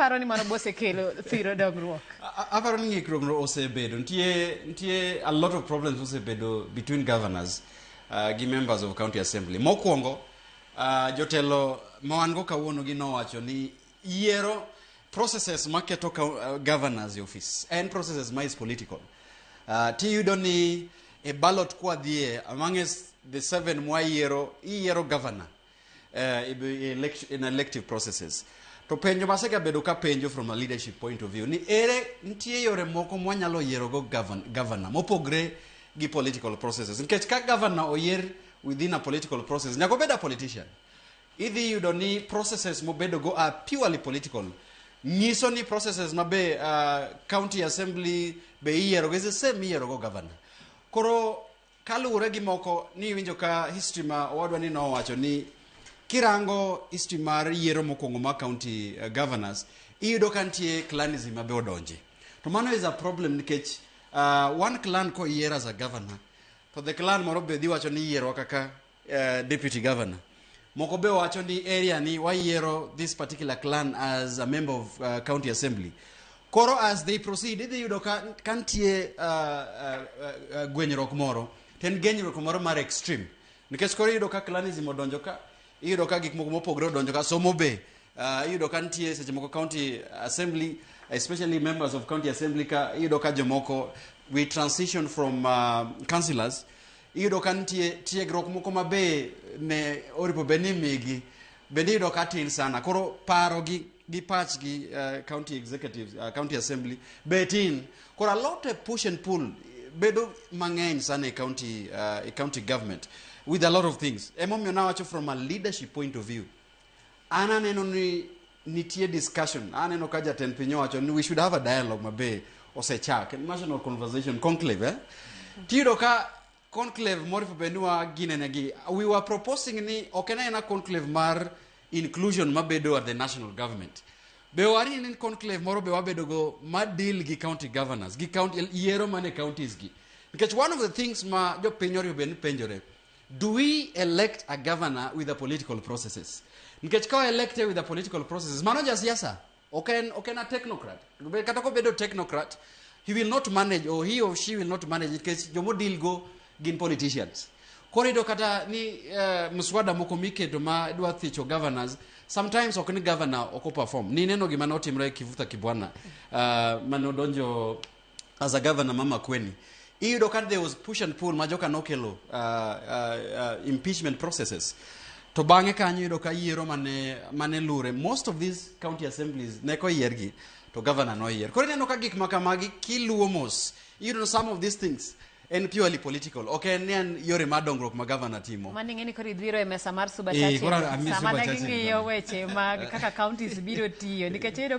iparo ni mano bosekelo thiro dongruok? Aparo ni ng'ikruok no osebedo nitie a lot of problems osebedo between governors gi members of county assembly. Mokwongo, jotelo ma wan go kawuono gi nowacho ni yiero processes maketo governors e office en processes ma is political. Tiyudo ni e ballot kwadhie amongst the seven mwayiero, iyiero governor in elective processes. To penjo masegabedo ka penjo from a leadership point of view ni ere nitie yore moko mwanyalo yierogo governor mopogre gi political processes, nikech ka governor oyier within a political process, nyaka obed a politician. Idhi yudo ni processes mobedogo are purely political. Nyiso ni processes mabe county assembly be iyierogo is the same iyierogo governor. Koro kaluwore gi moko ni iwinjo ka history ma owadwa ni nowacho ni kirango history mar yiero mokwongo mar county governors, iyudo ka nitie clanism mabe odonje. To mano is a problem, nikech one clan koyier as a governor, to the clan moro be dhi wacho ni yierwa kaka deputy governor. Moko be wacho ni area ni wayiero this particular clan as a member of county assembly. Koro as they proceed, idhi yudo ka nitie gwenyruok moro, to en genyruok moro mar extreme, nikech koro iyudo ka clanism odonjo ka, iyudo ka gik moko mopogore odonjo ka. Somo be iyudo ka nitie seche moko county assembly, especially members of county assembly, ka iyudo ka jomoko we transition from councillors. Iyudo ka nitie tiegruok moko ma be ne oripo bed ni migi bende iyudo ka tin sana. Koro paro gi pachgi county executives, county assembly be tin. Koro a lot of push and pull bedo mang'eny sana e county government with a lot of things. Emomiyo nawacho, from a leadership point of view, an aneno ni nitie discussion. Aneno ka jatend piny owacho ni we should have a dialogue mabe osechak national conversation conclave, eh? Tiyudo ka conclave moripo bed ni wa ginene we were proposing ni ok en aena conclave mar inclusion mabedo at the national government be wari ni conclave moro be wabedo go ma deal gi county governors gi county yiero mane counties gi, nikech one of the things ma jopiny oriwo bed ni penjore, do we elect a governor with the political processes? Nikech ka electe with the political processes, mano jasiasa, ok en a technocrat. Kata kobedo technocrat, he will not manage, or he or she will not manage, nikech jomo deal go gin politicians. Koro iyudo kata ni mswada moko miketo ma dwa thicho governors sometimes ok ni governor ok operform. Ni neno gima notimre Kivutha Kibwana mane odonjo as a governor ma Makueni. Iyudo ka there was push and pull ma joka nokelo impeachment processes. To bang'e kanyo iyudo ka yiero mane lure, most of these county assemblies ne koyiergi to governor noyier. Koro ineno ka gik ma kamagi kiluwo mos, iyudo some of these things en purely political, ok en ni en yore mar dongruok ma governor timo. Mano ing'e ni koro idhiro e mesa mar Suba Eh, Churchill koro ami sama Suba ne Churchill ging'iyo koni. weche mag kaka counties biro tiyo, nikech iyudo ka